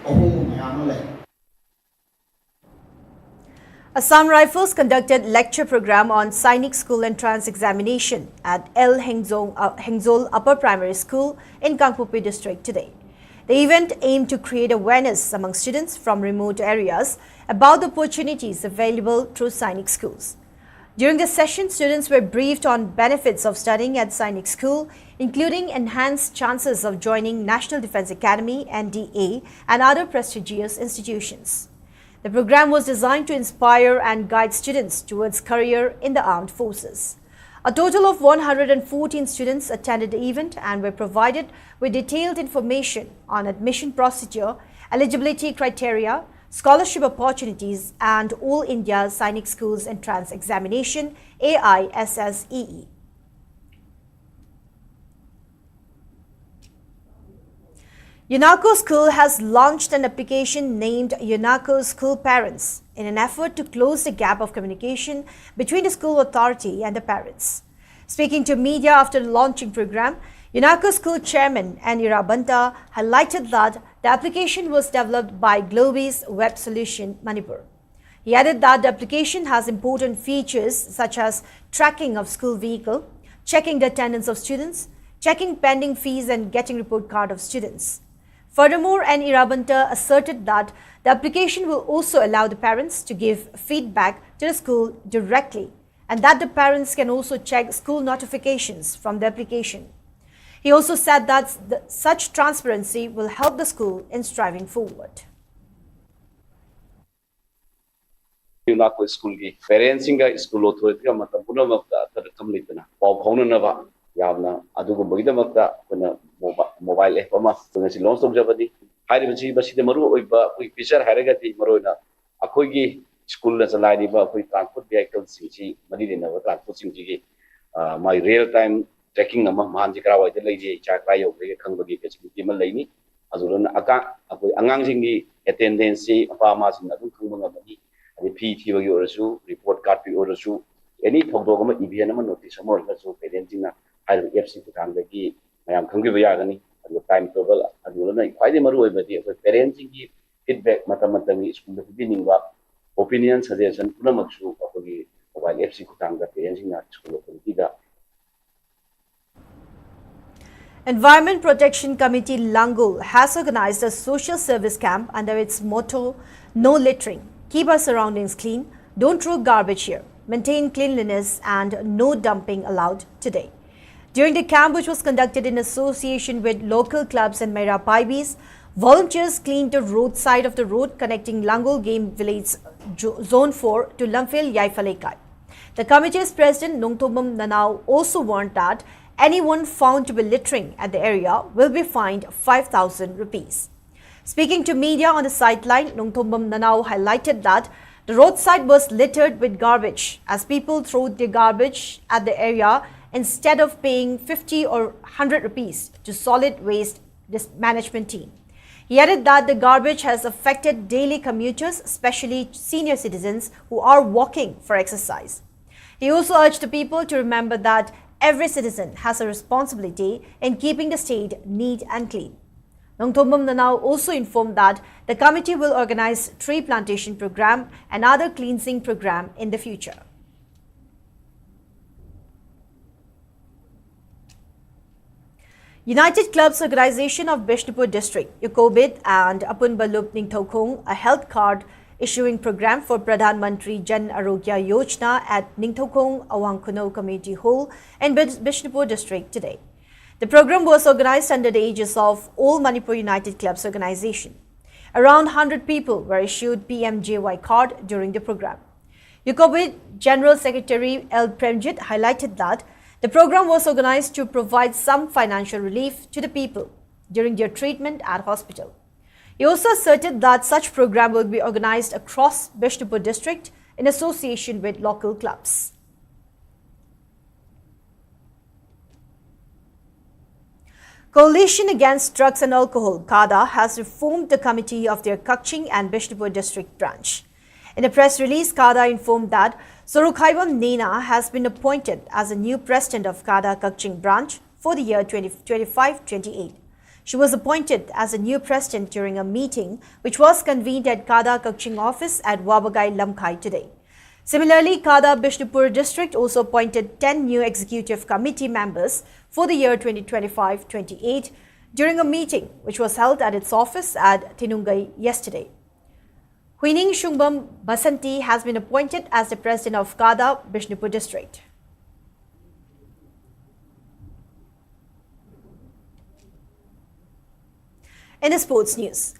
ꯑꯍꯣꯡꯕ ꯃꯌꯥꯝ ꯑꯃ ꯂꯩ꯫ Assam Rifles conducted lecture program on Sainik School entrance examination at L Hengzong, uh, Hengzol Upper Primary School in Kangpokpi district today. The event aimed to create awareness among students from remote areas about the opportunities available through Sainik schools. During the session, students were briefed on benefits of studying at Sainik School, including enhanced chances of joining National Defense Academy, N D A, and other prestigious institutions. The program was designed to inspire and guide students towards career in the armed forces. A total of one hundred fourteen students attended the event and were provided with detailed information on admission procedure, eligibility criteria, scholarship opportunities, and All India Sainik Schools Entrance Examination, A I S S E E. UNACO School has launched an application named UNACO School Parents in an effort to close the gap of communication between the school authority and the parents. Speaking to media after the launching program, UNACO School Chairman N Irabanta highlighted that the application was developed by Globis Web Solution Manipur. He added that the application has important features such as tracking of school vehicle, checking the attendance of students, checking pending fees and getting report card of students. Furthermore, N Irabanta asserted that the application will also allow the parents to give feedback to the school directly and that the parents can also check school notifications from the application. He also said that the, such transparency will help the school in striving forward. UNACO ꯁ꯭ꯀꯨꯜꯒꯤ ꯄꯦꯔꯦꯟꯁꯁꯤꯡꯒ school ꯑꯣꯊꯣꯔꯤꯇꯤꯒ ꯃꯇꯝ ꯄꯨꯝꯅꯃꯛꯇ ꯑꯊꯔ ꯑꯊꯝ ꯂꯩꯇꯅ ꯄꯥꯎ ꯐꯥꯎꯅꯅꯕ ꯌꯥꯝꯅ ꯑꯗꯨꯒꯨꯝꯕꯒꯤꯗꯃꯛꯇ ꯑꯩꯈꯣꯏꯅ mobile app ꯑꯃ ꯑꯩꯈꯣꯏ ꯉꯁꯤ ꯂꯣꯟꯁ ꯇꯧꯖꯕꯅꯤ꯫ ꯍꯥꯏꯔꯤꯕꯁꯤ ꯃꯁꯤꯗ ꯃꯔꯨ ꯑꯣꯏꯕ ꯑꯩꯈꯣꯏ ꯐꯤꯆꯔ ꯍꯥꯏꯔꯒꯗꯤ ꯃꯔꯨꯑꯣꯏꯅ ꯑꯩꯈꯣꯏꯒꯤ ꯁ꯭ꯀꯨꯜꯅ ꯆꯂꯥꯏꯔꯤꯕ ꯑꯩꯈꯣꯏ ꯇ꯭ꯔꯥꯟꯁꯄꯣꯔꯠ ꯚꯦꯍꯤꯀꯜꯁꯤꯡꯁꯤ ꯃꯔꯤ ꯂꯩꯅꯕ ꯇ꯭ꯔꯥꯟꯁꯄꯣꯔꯠꯁꯤꯡꯁꯤꯒꯤ ꯃꯥꯒꯤ ꯔꯤꯌꯦꯜ ꯇꯥꯏꯝ ꯇ꯭ꯔꯦꯀꯤꯡ ꯑꯃ ꯃꯥꯟꯁꯤ ꯀꯔꯥꯏꯋꯥꯏꯗ ꯂꯩꯔꯤ, ꯏꯆꯥ ꯀꯗꯥꯏ ꯌꯧꯈ꯭ꯔꯦ ꯈꯪꯕꯒꯤ ꯐꯦꯁꯤꯂꯤꯇꯤ ꯑꯃ ꯂꯩꯅꯤ꯫ ꯑꯗꯨꯗꯨꯅ ꯑꯩꯈꯣꯏ ꯑꯉꯥꯡꯁꯤꯡꯒꯤ ꯑꯦꯇꯦꯟꯗꯦꯟꯁꯁꯤ ꯃꯄꯥ ꯃꯃꯥꯁꯤꯡꯅ ꯑꯗꯨꯝ ꯈꯪꯕ ꯉꯝꯃꯅꯤ꯫ ꯑꯗꯩ ꯐꯤ ꯊꯤꯕꯒꯤ ꯑꯣꯏꯔꯁꯨ, ꯔꯤꯄꯣꯔꯠ ꯀꯥꯔꯠꯀꯤ ꯑꯣꯏꯔꯁꯨ, ꯑꯦꯅꯤ ꯊꯧꯗꯣꯛ ꯑꯃ, ꯏꯚꯦꯟ ꯑꯃ, ꯅꯣꯇꯤꯁ ꯑꯃ ꯑꯣꯏꯔꯒꯁꯨ ꯄꯦꯔꯦꯟꯁꯁꯤꯡꯅ ꯍꯥꯏꯔꯤꯕ ꯑꯦꯞꯁꯤ ꯈꯨꯊꯥꯡꯗꯒꯤ ꯃꯌꯥꯝ ꯈꯪꯕꯤꯕ ꯌꯥꯒꯅꯤ꯫ ꯑꯗꯨꯒ ꯇꯥꯏꯝ ꯇꯦꯕꯜ, ꯑꯗꯨꯗꯨꯅ ꯈ꯭ꯋꯥꯏꯗꯒꯤ ꯃꯔꯨ ꯑꯣꯏꯕꯗꯤ ꯑꯩꯈꯣꯏ ꯄꯦꯔꯦꯟꯁꯤꯡꯒꯤ ꯐꯤꯗꯕꯦꯛ ꯃꯇꯝ ꯃꯇꯝꯒꯤ ꯁ꯭ꯀꯨꯜꯗ ꯄꯤꯕꯤꯅꯤꯡꯕ ꯑꯣꯄꯤꯅꯤꯌꯟ, ꯁꯖꯦꯁꯟ ꯄꯨꯝꯅꯃꯛꯁꯨ ꯑꯩꯈꯣꯏꯒꯤ ꯃꯣꯕꯥꯏꯜ ꯑꯦꯞꯁꯤ ꯈꯨꯊꯥꯡꯗ ꯄꯦꯔꯦꯟꯁꯤꯡꯅ school ꯑꯣꯊꯣꯔꯤꯇꯤꯗ Environment Protection Committee Langul has organized a social service camp under its motto, "No littering, keep our surroundings clean, don't throw garbage here, maintain cleanliness and no dumping allowed" today. During the camp, which was conducted in association with local clubs and Meira Paibis, volunteers cleaned the roadside of the road connecting Langul Game Village Zone four to Lamphel Yaifalekai. The committee's president Nongthombam Nanao also warned that anyone found to be littering at the area will be fined five thousand rupees. Speaking to media on the sideline, Nongthombam Nanao highlighted that the roadside was littered with garbage as people threw their garbage at the area instead of paying fifty or one hundred rupees to solid waste dis- management team. He added that the garbage has affected daily commuters, especially senior citizens who are walking for exercise. He also urged the people to remember that every citizen has a responsibility in keeping the state neat and clean. Nongthombam Nanao also informed that the committee will organize tree plantation program and other cleansing program in the future. United Clubs Organization of Bishnupur District, UCOBID, and Apunba Lup Ningthoukhong, a health card issuing program for Pradhan Mantri Jan Arogya Yojana at Ningthoukhong Awang Khunou Community Hall in Bis- Bishnupur District today. The program was organized under the aegis of All Manipur United Clubs Organization. Around one hundred people were issued P M J Y card during the program. UCOBID General Secretary L Premjit highlighted that the program was organized to provide some financial relief to the people during their treatment at hospital. He also asserted that such program will be organized across Bishnupur district in association with local clubs. Coalition Against Drugs and Alcohol, CADA, has reformed the committee of their Kakching and Bishnupur district branch. In a press release, CADA informed that Sorukhaibam Nina has been appointed as a new president of CADA Kakching branch for the year twenty twenty-five twenty-eight. She was appointed as a new president during a meeting which was convened at CADA Kakching office at Wabagai Lamkhai today. Similarly, CADA Bishnupur district also appointed ten new executive committee members for the year twenty twenty-five twenty-eight during a meeting which was held at its office at Tinungai yesterday. Huining Shungbam Basanti has been appointed as the president of CADA Bishnupur district. In the sports news,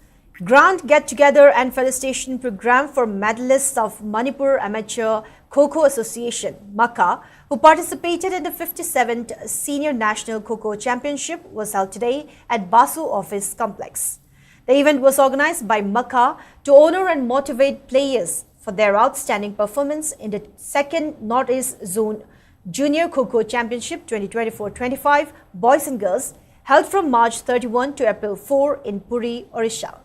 Grand Get Together and Felicitation Program for medalists of Manipur Amateur Kho Kho Association, MAKA, who participated in the fifty-seventh Senior National Kho Kho Championship, was held today at BASU Office Complex. The event was organized by MACA to honor and motivate players for their outstanding performance in the second Northeast Zone Junior Kho Kho Championship twenty twenty-four twenty-five, boys and girls, held from March thirty-one to April four in Puri, Orissa.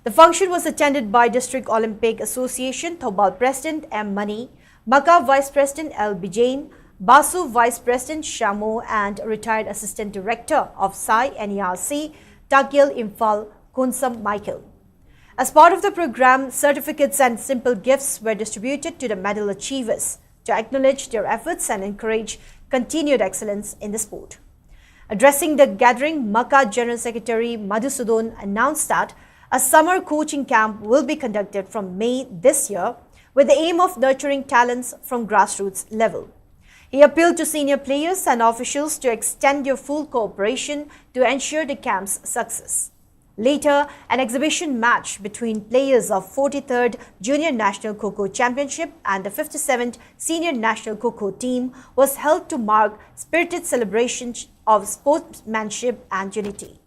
The function was attended by District Olympic Association Thoubal President M Mani, MACA Vice President L Bijayan, BASU Vice President Shamo, and retired Assistant Director of SAI NERC, Takyel Imphal, Kunsam Michael. As part of the program, certificates and simple gifts were distributed to the medal achievers to acknowledge their efforts and encourage continued excellence in the sport. Addressing the gathering, MACA General Secretary Madhusudon announced that a summer coaching camp will be conducted from May this year with the aim of nurturing talents from grassroots level. He appealed to senior players and officials to extend their full cooperation to ensure the camp's success. Later, an exhibition match between players of forty-third Junior National Kho Kho Championship and the fifty-seventh Senior National Kho Kho team was held to mark spirited celebration of sportsmanship and unity.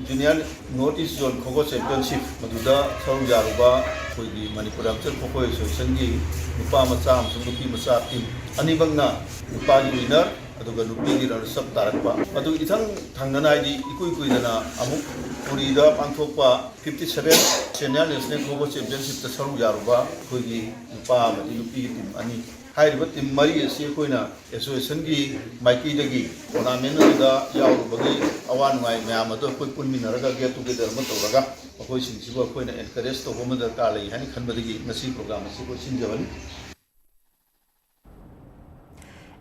Junior North East Zone Kho Kho Championship ꯃꯗꯨꯗ ꯁꯔꯨꯛ ꯌꯥꯔꯨꯕ ꯑꯩꯈꯣꯏꯒꯤ ꯃꯅꯤꯄꯨꯔ ꯔꯥꯝꯆꯟ ꯈꯣꯈꯣ ꯑꯦꯁꯣꯁꯤꯌꯦꯁꯟꯒꯤ ꯅꯨꯄꯥ ꯃꯆꯥ ꯑꯃꯁꯨꯡ ꯅꯨꯄꯤ ꯃꯆꯥ team ꯑꯅꯤꯃꯛꯅ ꯅꯨꯄꯥꯒꯤ ꯋꯤꯅꯔ ꯑꯗꯨꯒ ꯅꯨꯄꯤꯒꯤ ꯔꯅꯔꯁ ꯑꯞ ꯇꯥꯔꯛꯄ꯫ ꯑꯗꯨ ꯏꯊꯪ ꯊꯪꯅꯅ ꯍꯥꯏꯗꯤ ꯏꯀꯨꯏ ꯀꯨꯏꯗꯅ ꯑꯃꯨꯛ ꯄꯨꯔꯤꯗ ꯄꯥꯡꯊꯣꯛꯄ ꯐꯤꯐꯇꯤ ꯁꯚꯦꯟ ꯁꯦꯅꯤꯌꯔ ꯅꯦꯁꯅꯦꯜ ꯈꯣꯈꯣ ꯆꯦꯝꯄꯤꯌꯟꯁꯤꯞꯇ ꯁꯔꯨꯛ ꯌꯥꯔꯨꯕ ꯑꯩꯈꯣꯏꯒꯤ ꯅꯨꯄꯥ ꯑꯃꯗꯤ ꯅꯨꯄꯤꯒꯤ ꯇꯤꯝ ꯑꯅꯤ, ꯍꯥꯏꯔꯤꯕ ꯇꯤꯝ ꯃꯔꯤ ꯑꯁꯤ ꯑꯩꯈꯣꯏꯅ ꯑꯦꯁꯣꯁꯤꯌꯦꯁꯟꯒꯤ ꯃꯥꯏꯀꯩꯗꯒꯤ ꯇꯣꯔꯅꯥꯃꯦꯟ ꯑꯗꯨꯗ ꯌꯥꯎꯔꯨꯕꯒꯤ ꯑꯋꯥ ꯅꯨꯡꯉꯥꯏ ꯃꯌꯥꯝ ꯑꯗꯨ ꯑꯩꯈꯣꯏ ꯄꯨꯟꯃꯤꯟꯅꯔꯒ ꯒꯦꯠ ꯇꯨꯒꯦꯗꯔ ꯑꯃ ꯇꯧꯔꯒ ꯃꯈꯣꯏꯁꯤꯡꯁꯤꯕꯨ ꯑꯩꯈꯣꯏꯅ ꯑꯦꯟꯀꯔꯦꯖ ꯇꯧꯕ ꯑꯃ ꯗꯔꯀꯥꯔ ꯂꯩ ꯍꯥꯏꯅ ꯈꯟꯕꯗꯒꯤ ꯉꯁꯤ ꯄ꯭ꯔꯣꯒ꯭ꯔꯥꯝ ꯑꯁꯤ ꯑꯩꯈꯣꯏ ꯁꯤꯟꯖꯕꯅꯤ꯫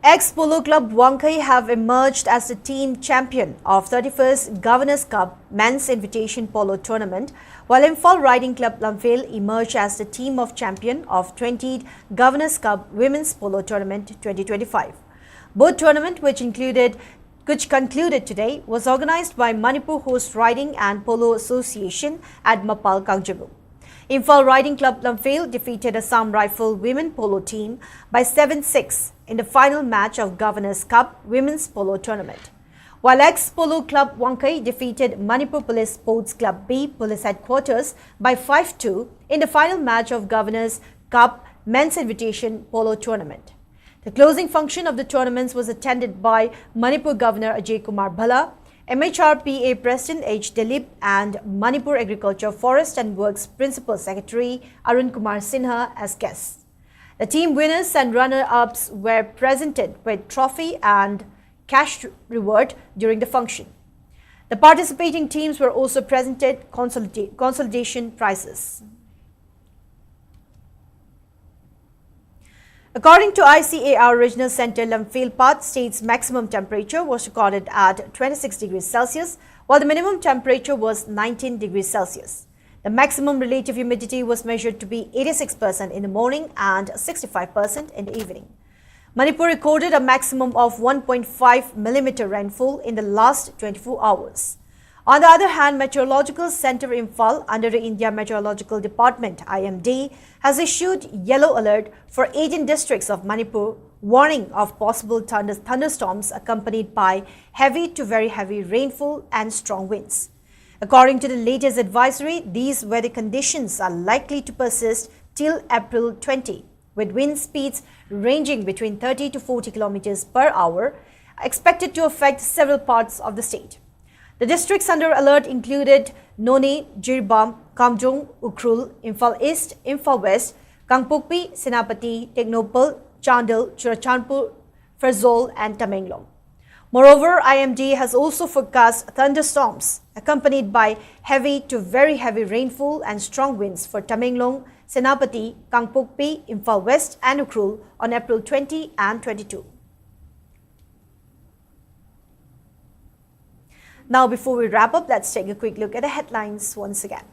Ex Polo Club Wangkhei have emerged as the team champion of thirty-first Governor's Cup Men's Invitation Polo Tournament, while Imphal Riding Club Lamphel emerged as the team of champion of twentieth Governor's Cup Women's Polo Tournament twenty twenty-five. Both tournament, which included which concluded today, was organized by Manipur Horse Riding and Polo Association at Mapal Kangjeibam. Imphal Riding Club Lamphel defeated Assam Rifle Women Polo Team by seven six in the final match of Governor's Cup Women's Polo Tournament. While ex-Polo Club Wangkhei defeated Manipur Police Sports Club B Police Headquarters by five two in the final match of Governor's Cup Men's Invitation Polo Tournament. The closing function of the tournaments was attended by Manipur Governor Ajay Kumar Bhalla, M H R P A President H Dilip, and Manipur Agriculture, Forest and Works Principal Secretary Arun Kumar Sinha as guests. The team winners and runner-ups were presented with trophy and cash reward during the function. The participating teams were also presented consolida-, consolidation prizes. According to I C A R Regional Center Lamphel Path, state's maximum temperature was recorded at twenty-six degrees Celsius, while the minimum temperature was nineteen degrees Celsius. The maximum relative humidity was measured to be eighty-six percent in the morning and sixty-five percent in the evening. Manipur recorded a maximum of one point five millimeter rainfall in the last twenty-four hours. On the other hand, Meteorological Center Imphal under the India Meteorological Department, I M D, has issued yellow alert for eighteen districts of Manipur, warning of possible thunder-, thunderstorms accompanied by heavy to very heavy rainfall and strong winds. According to the latest advisory, these weather conditions are likely to persist till April twenty, with wind speeds ranging between thirty to forty kilometers per hour, expected to affect several parts of the state. The districts under alert included Noney, Jiribam, Kamjong, Ukhrul, Imphal East, Imphal West, Kangpokpi, Senapati, Tengnoupal, Chandel, Churachandpur, Pherzawl, and Tamenglong. Moreover, I M D has also forecast thunderstorms accompanied by heavy to very heavy rainfall and strong winds for Tamenglong, Senapati, Kangpokpi, Imphal West, and Ukhrul on April twenty and twenty-two. Now, before we wrap up, let's take a quick look at the headlines once again.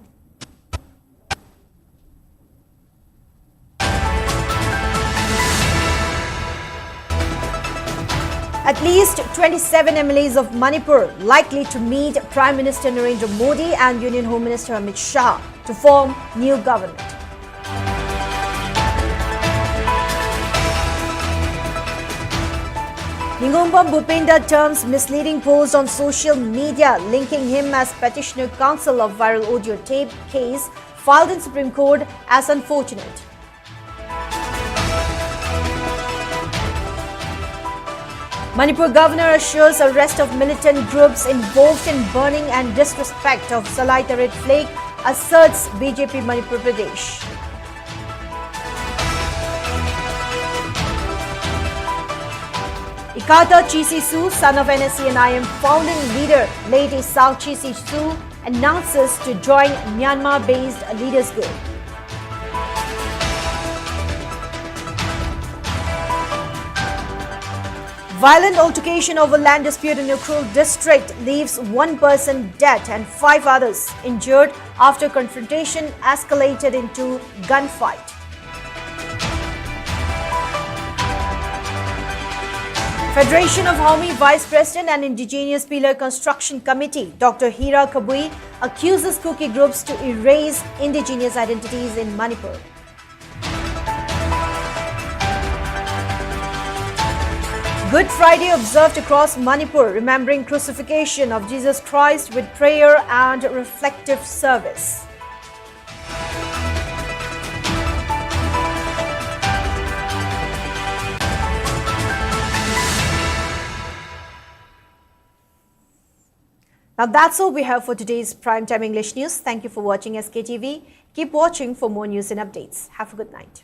At least twenty-seven M L As of Manipur likely to meet Prime Minister Narendra Modi and Union Home Minister Amit Shah to form new government. Ningomba Bhupender terms misleading post on social media linking him as petitioner counsel of viral audio tape case filed in Supreme Court as unfortunate. Manipur governor assures arrest of militant groups involved in burning and disrespect of Salai Taret flag, asserts B J P Manipur Pradesh. Ikata Chisi Su, son of N S C N I M founding leader late Isao Chisi Su, announces to join Myanmar-based leaders group. Violent altercation over land dispute in Ukhrul district leaves one person dead and five others injured after confrontation escalated into gunfight. Federation of Haomi Vice President and Indigenous Pillar Construction Committee, Doctor Hira Kabui, accuses Kuki groups to erase indigenous identities in Manipur. Good Friday observed across Manipur, remembering crucifixion of Jesus Christ with prayer and reflective service. Now that's all we have for today's Primetime English News. Thank you for watching S K T V. Keep watching for more news and updates. Have a good night.